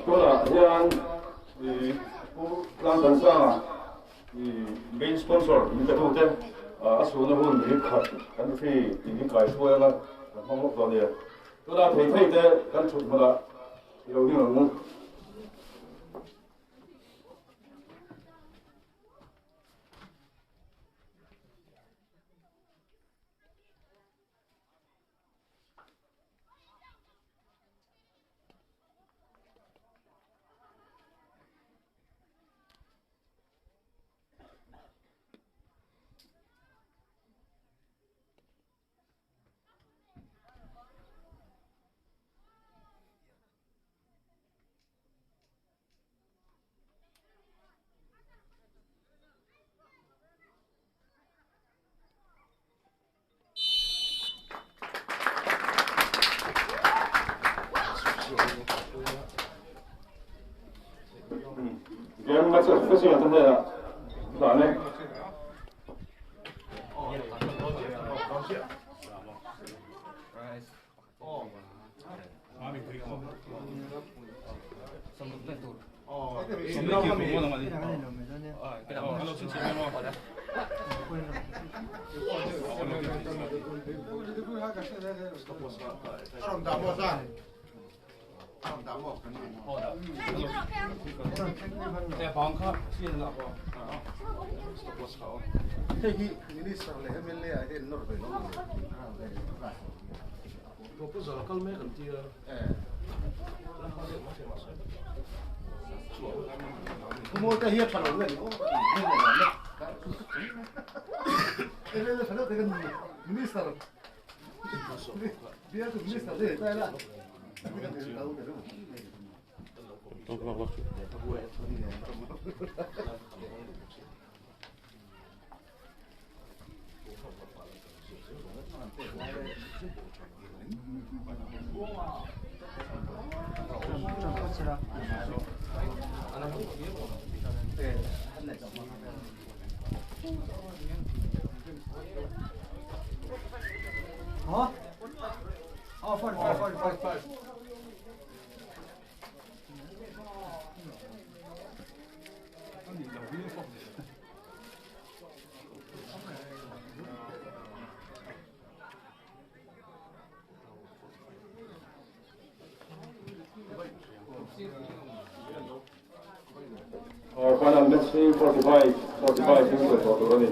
Tunah hian Pu Tlangdansanga main sponsor min petute a chhunna hun ri khat kan free in hi kai hruai anga kan hmang lawk dawn nia. Tunah thei thei te kan thut hmunah i lo ding ang u. Game match official te hnenah hlan e. Hei hi Minister leh MLA ah hian nawr ve lo Proposal kal mek an tia. Kumaw te hi a tha lo nge ni aw. MLA tha deuh te kan Minister bialtu Minister te ta ila. Final match hi 45 45 in kual tawh tur a ni.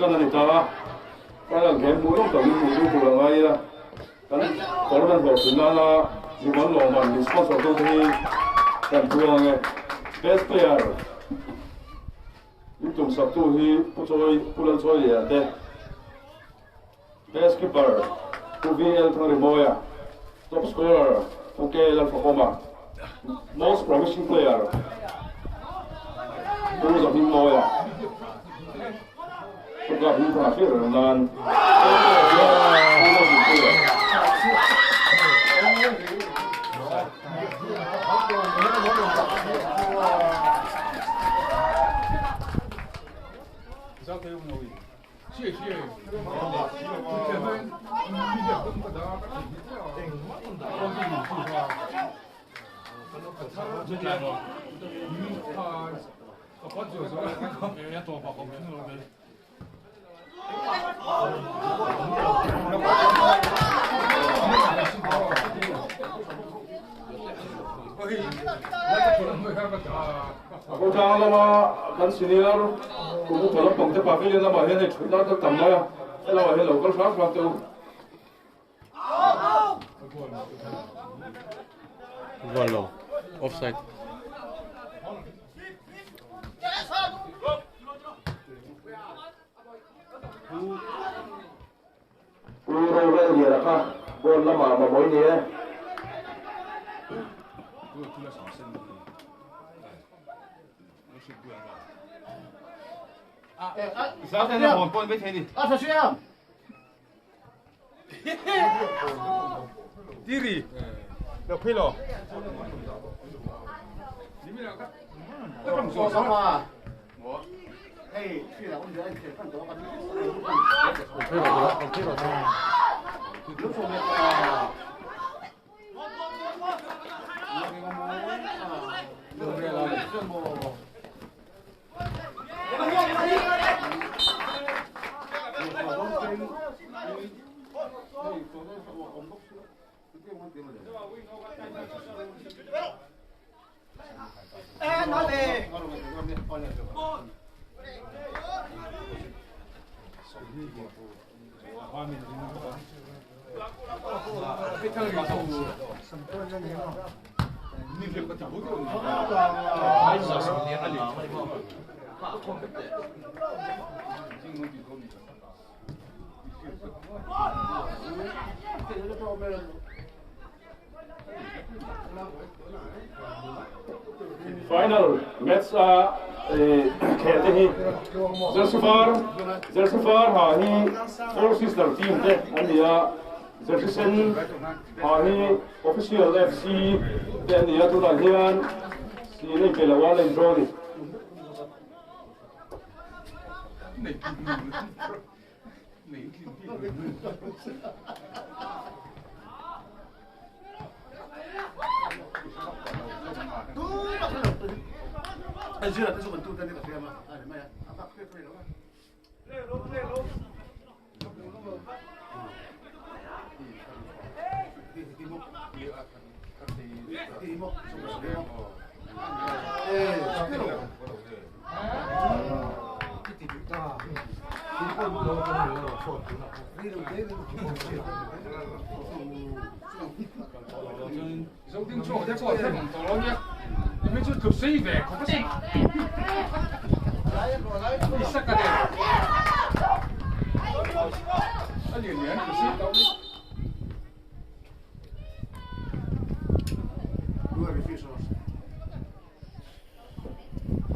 Ṭan a ni ta a, final game hmuh lawk tak min hmuh chu tur a ngai a, kan tournament hlawhtlin nana mimal lawmman min sponsor tute hi kan puang e. Best player min tumsaktu hi Pu Chawi Pu Lalchawiliana te, Best keeper Pu VL Thangrimawia, Top scorer Pu K Lalfakawma, Most promising player Pu Zahmingmawia, Pu Kap Hmingthanga hriat reng nan Pu Lalhlimpuia. Khawtlang lama kan senior kum upa lampang te pavilion lamah hian hei thutna te tam mai a, helamah hian lo kal hrang hrang teh u. Valo offside. Pu Rorelliana kha ball lamah mamawih ni e. Final match a khel te hi Jersey var Jersey var ha hi Four Sister team te an ni a, Jersey sen ha hi Official FC te an ni a, tunah hian si nei pe lo a la indraw a ni.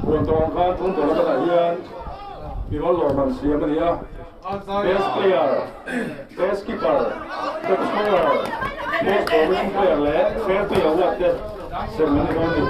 Huan tawng khan tum tawh lakah hian mimal lawmman siam a ni a, best player, best keeper, top scorer, most promising player leh fair play award te sem an ni dawn a ni.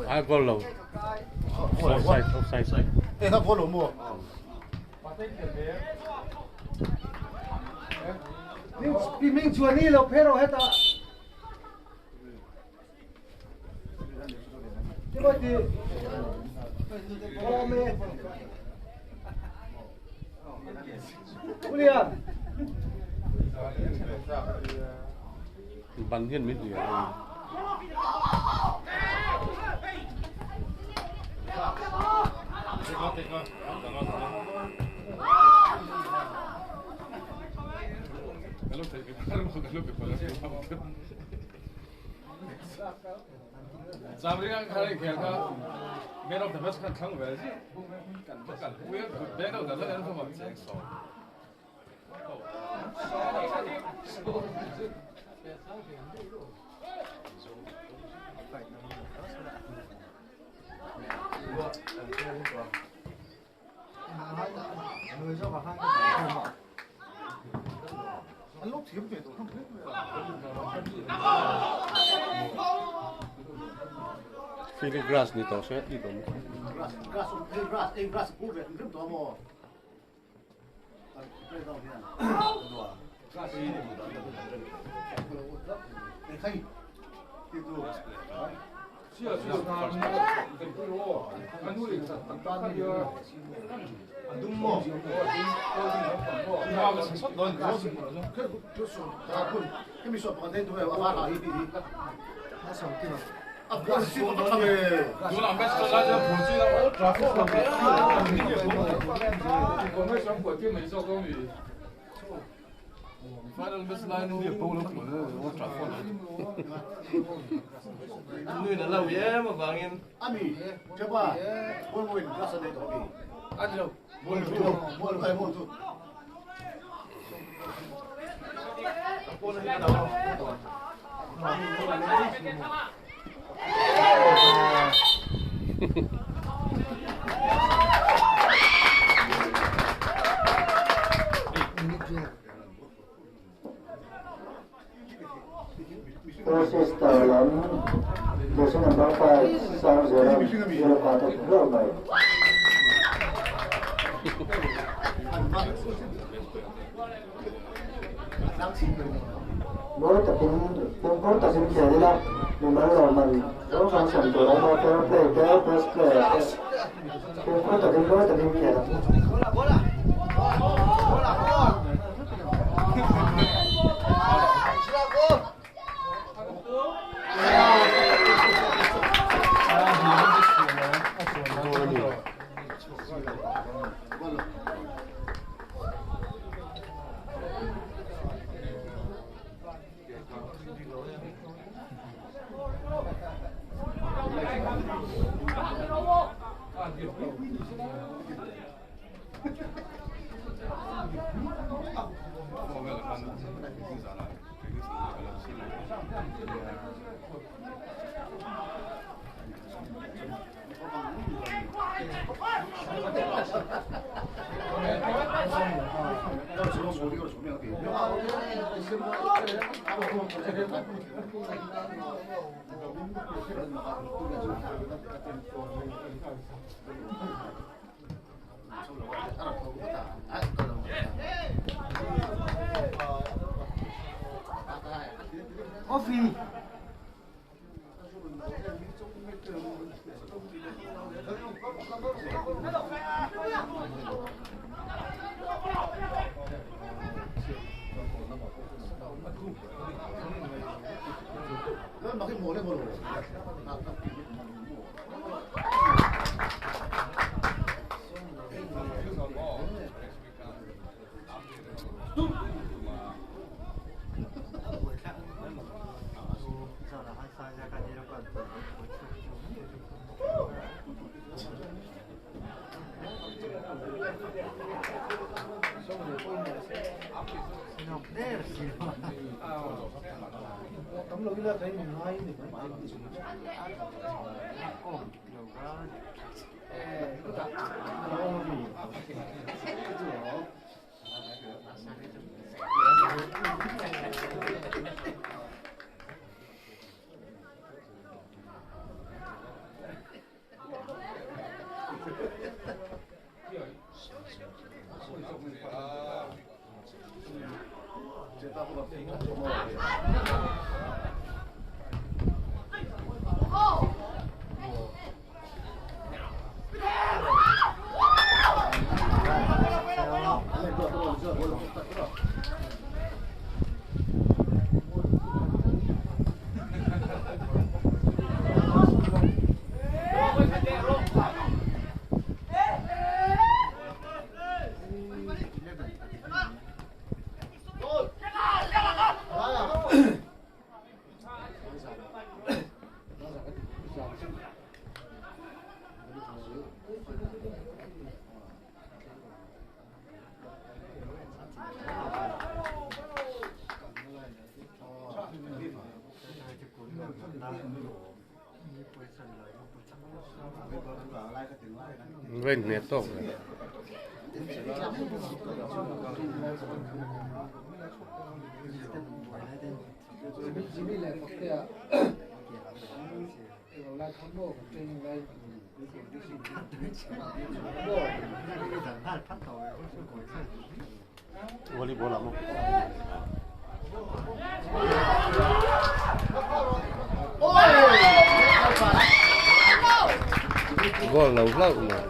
Ah, goal lo. Offside, offside. Eh, ka goal lo mo. Minh chuan ni lo phero heta. Cái bao gì? Ome. William. Ban hian min hria. Man of the match kan thlang ve chi kan kan man of the match an thoma cheng so. Anh lúc thiếu về tôi không biết. Philip Grass ni to se i dom. Grass, grass, grass, grass, pur ve, rim to mo. Rochester lam jersey number 5 sang Zeram yellow card hlauh mai. Mawi takin fimkhur takin khel ila mimal lo man zawng zawng siam tur awm a fair play te best player te fimkhur takin mawi takin khel ang. Coffee. Ven nè tốt rồi. Volleyball lắm không? Goal lâu lâu mà.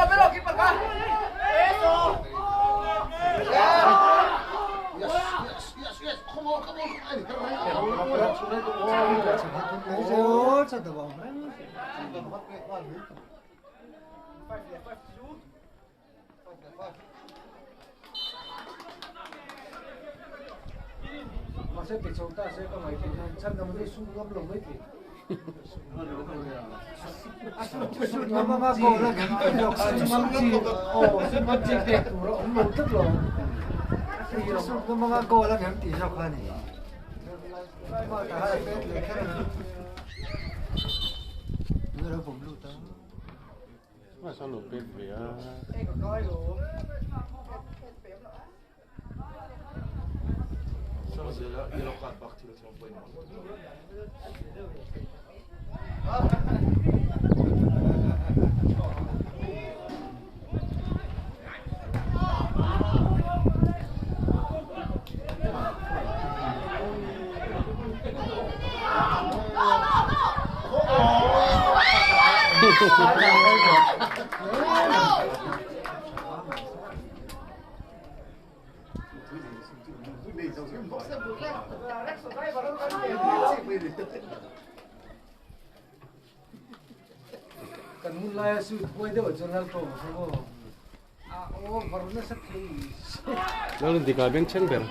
Pero, keeper ka! Eso! Yes, come on. Mà sao lột bên về á? Lalrindika bengchheng ber.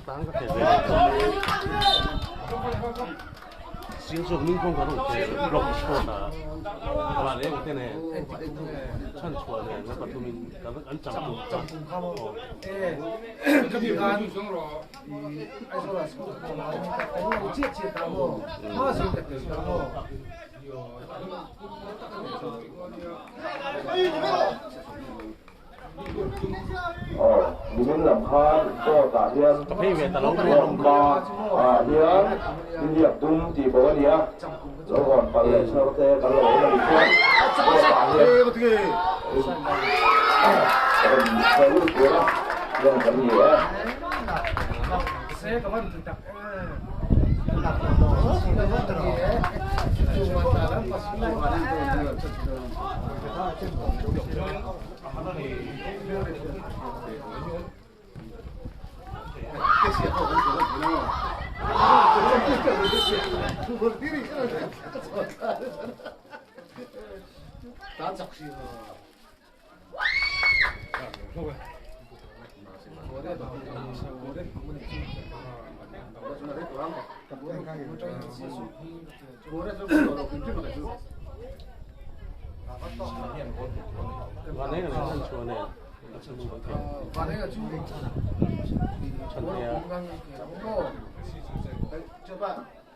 Tang ka thei ve Sing zawk ming pawh kan rawn thei block sport ah van eng te nen chhan chhuah nen kan pathum in kan an chang tum kha Aw, nimin lam khan court ah hian ruahma ah hian inriak dum tih bo a ni a, lo hawn palh leh chhar te kan lo awm a nih chuan court ah hian rawn sawi lut tur a rawn kan ni e.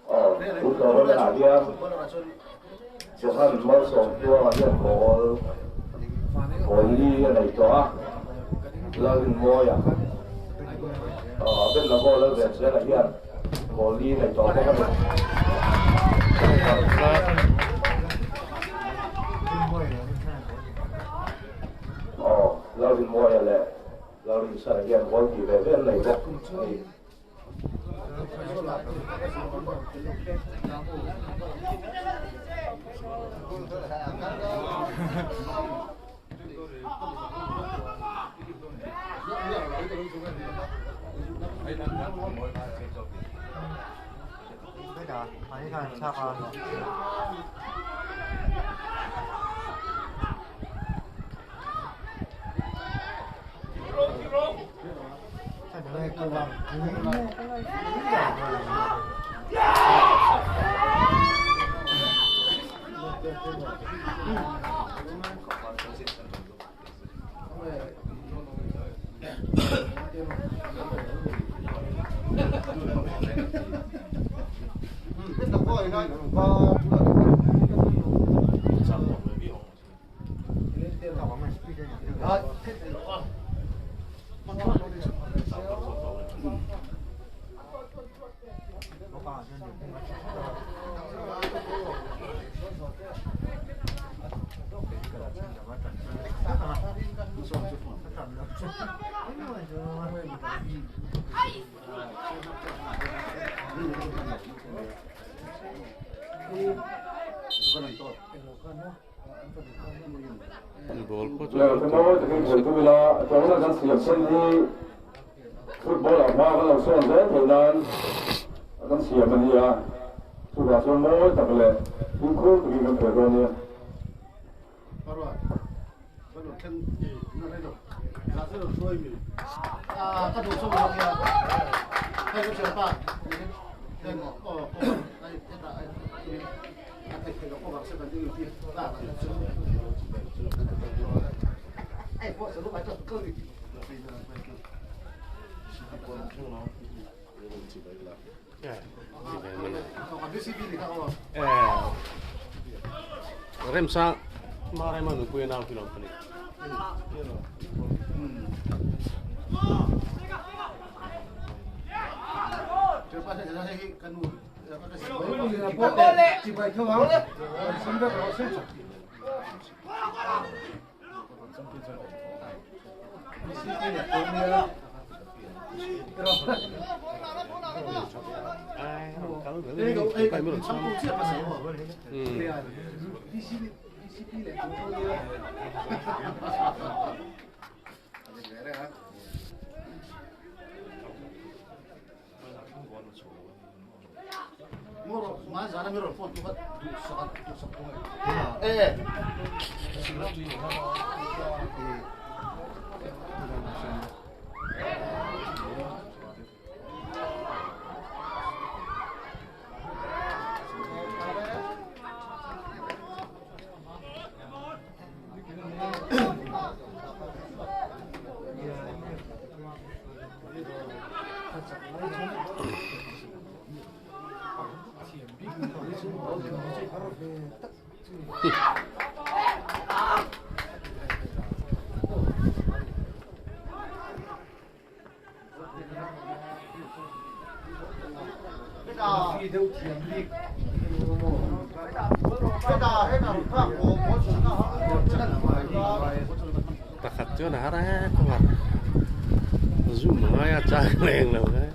Aw, tun tournament ah hian Johan Malsawmtluanga hian goal goal li a nei tawh a, Lalrinmawia Abednego Lalvenchena hian goal li a nei tawh bawk a ni. Aw, Lalrinmawia leh Lalrinsana hian goal hnih ve ve an nei bawk a ni. Football ah hma kan lo sawn zel theih nan kan siam a ni a, chuvang chuan mawi tak leh fimkhur takin kan khel dawn nia. Remsang Marema nupui a nau hi lo awm a ni. Pakhat chuan a har a kawngah zoom a ngai a chang leng lo e.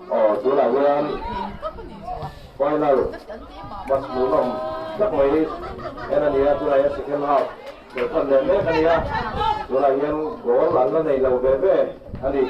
Aw tunah hian final match hmuhnawm tak mai en a ni a, tunah hian second half lo tan leh mek a ni a, tunah hian goal an la nei lo ve ve a ni.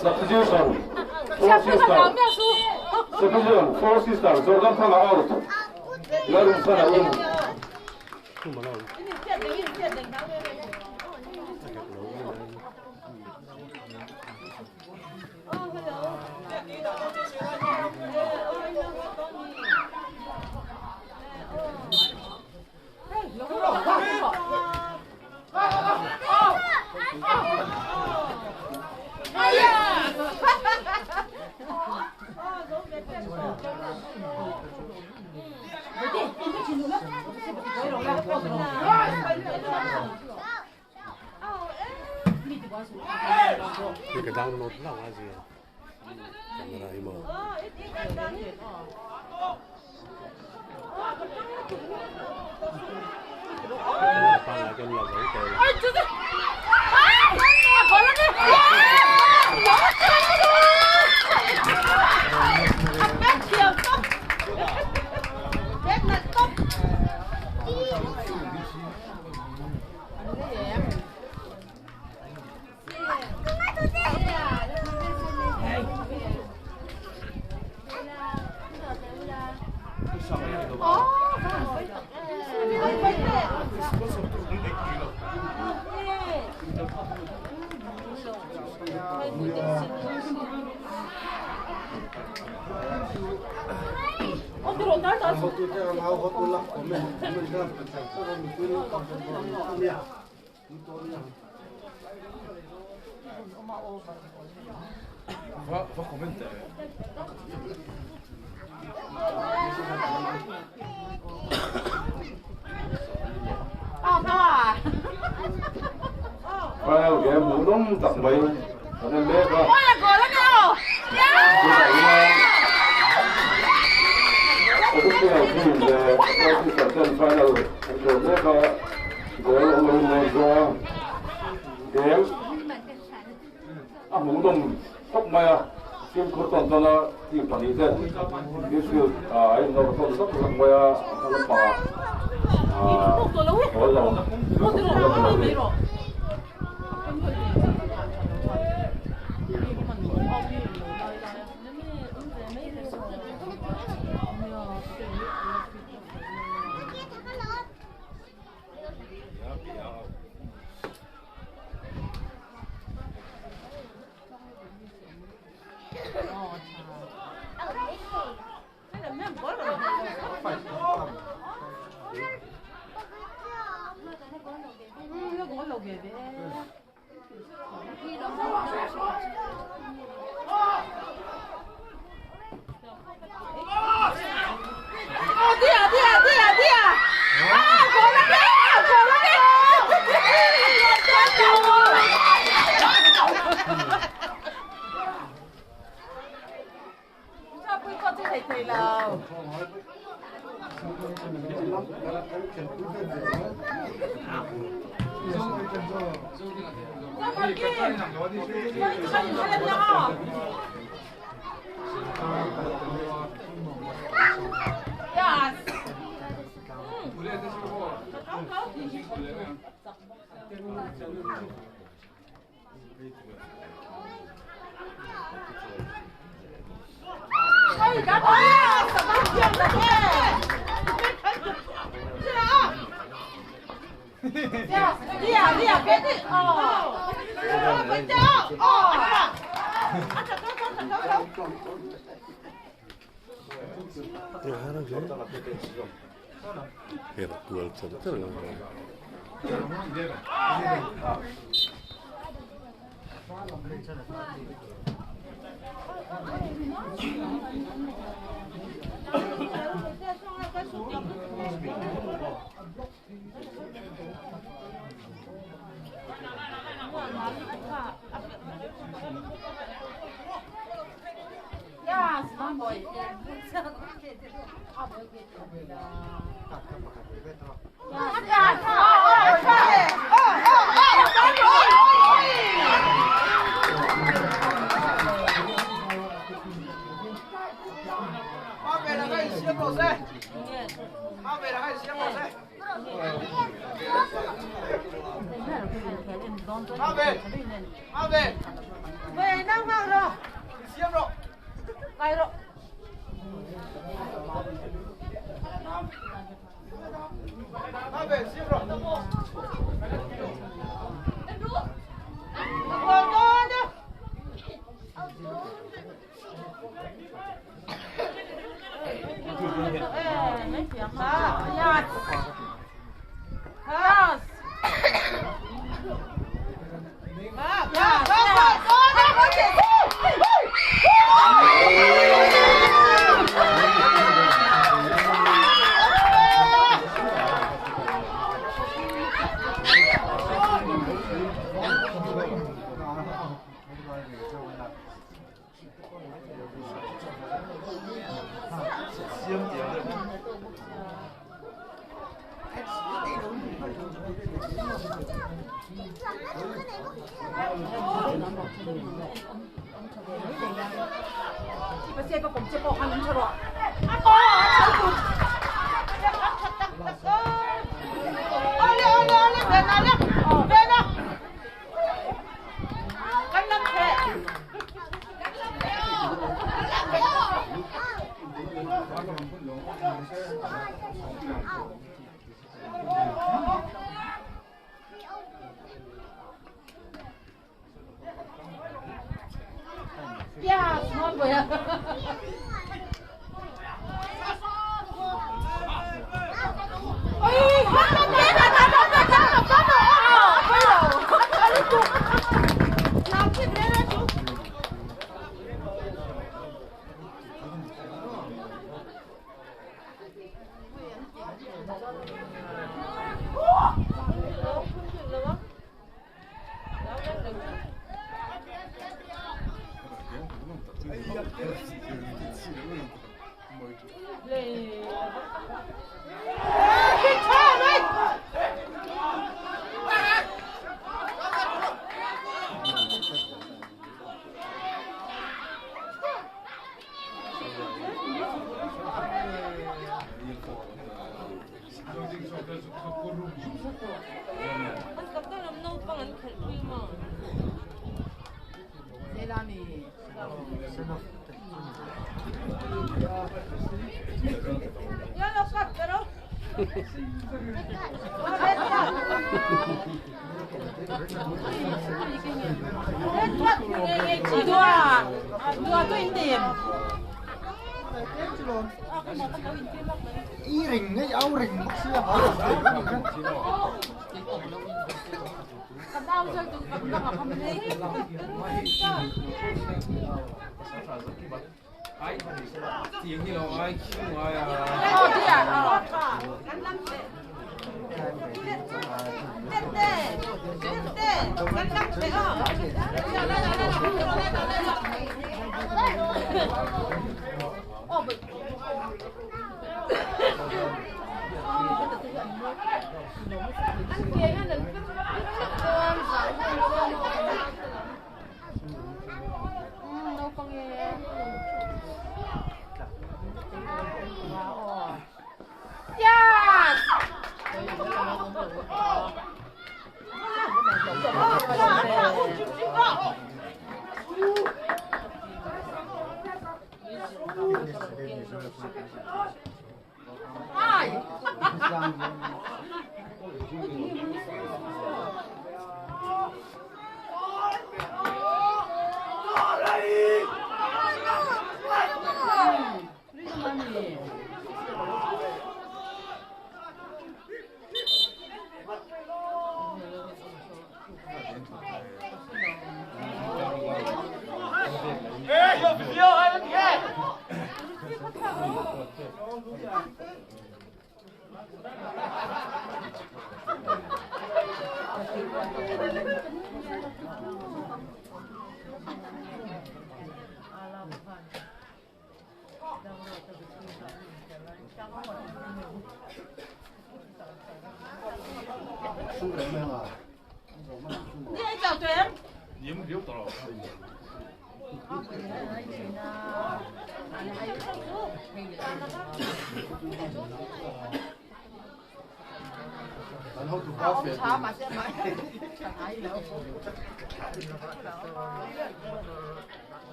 Substitution. Substitution. Four sister. Jordan Thanga out. Lalrumthana um. Hei ka download hlauh a zia camera hi maw. Camera pangngai chuan la zo tawh lo. Final game hmuhnawm tak mai kan en mek a. Tunah hian Official team leh Officer ten final an khel mek a, goal awm loin an zawng a, game a hmuhnawm khawp mai a, fimkhur tawn tawn a team pahnih te midfield ah a innawr tawn zak zak mai a, a hma lampangah ah goal lo a ni. Her kual char char ang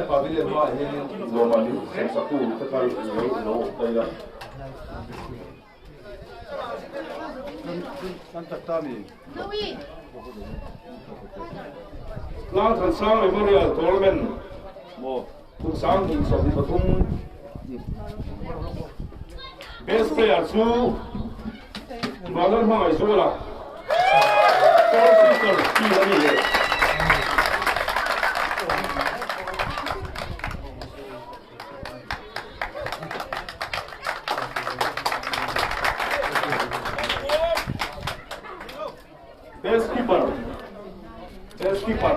Pavilion hmaah hianin lawmman min semsaktu te kha lo awm ta ila. Tlangthansang Memorial Tournament kum 2023 Best Player chu Vanlalhmangaihzuala Four Sisters team a ni leh. Best Keeper Best Keeper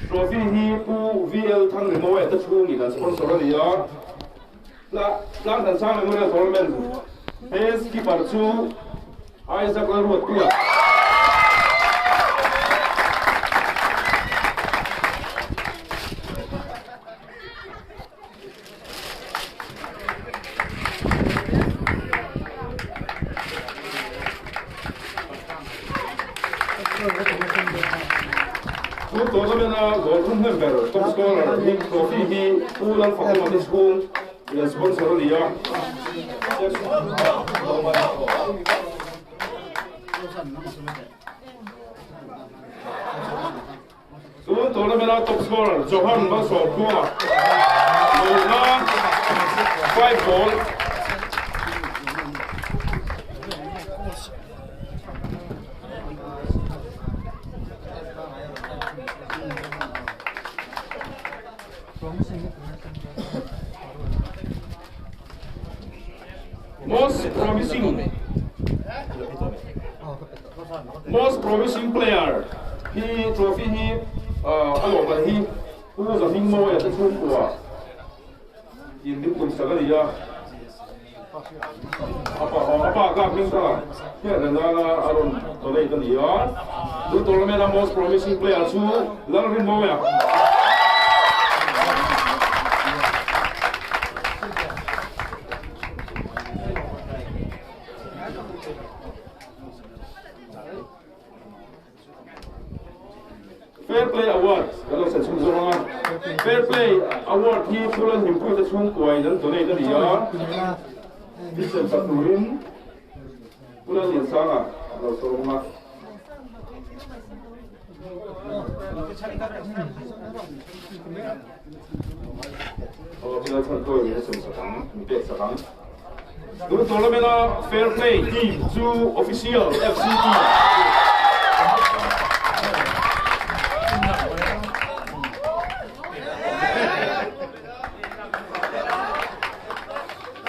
Trophy hi Pu VL Thangremawia te chhungin an sponsor a ni a. Tlangthansang Memorial Tournament Best Keeper chu Isaac Lalruatpuia. Tun tournament-a goal thum hnem ber top scorer hi trophy hi Pu Lalfakawma te chhung in an sponsor a ni a. Tun tournament-a top scorer Johan Malsawmkhua lohna 5 goal. Most promising Most Promising Player hi trophy hi a lawmman hi Pu Zahmingmawia te chhungkua in min tum sak a ni a. A pa a pa ka hming kha hriat reng nana a rawn donate a ni a. Tun tournament a Most Promising Player chu Lalrinmawia. Fair Play Award kan lo sen chhung zawng ang a. Fair Play Award hi Phulan Himpuite chhungkuain an donate a ni a. Thil sem sak turin Phulan Liansanga a lo sawm ang a. Aw, Phulan Chhantuai min sem sak ang, min pek sak ang. Tun tournament-a Fair Play team chu Official FC team.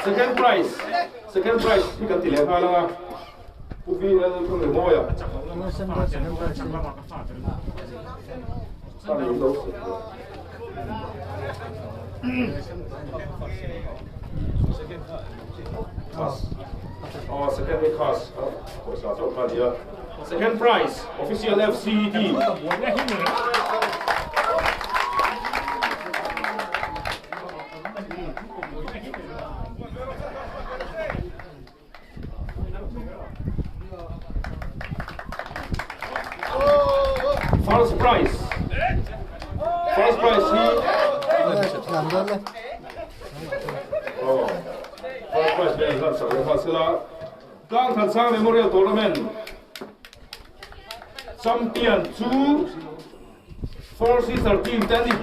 Second prize, second prize hi kan ti leh nghal ang a. Pu VL Thungremawia. Second prize, official FC team. First prize. First prize hi. Oh. First prize ve hian sak leh nghal sela. Tlangthansang Memorial Tournament champion chu Four Sister team te an ni.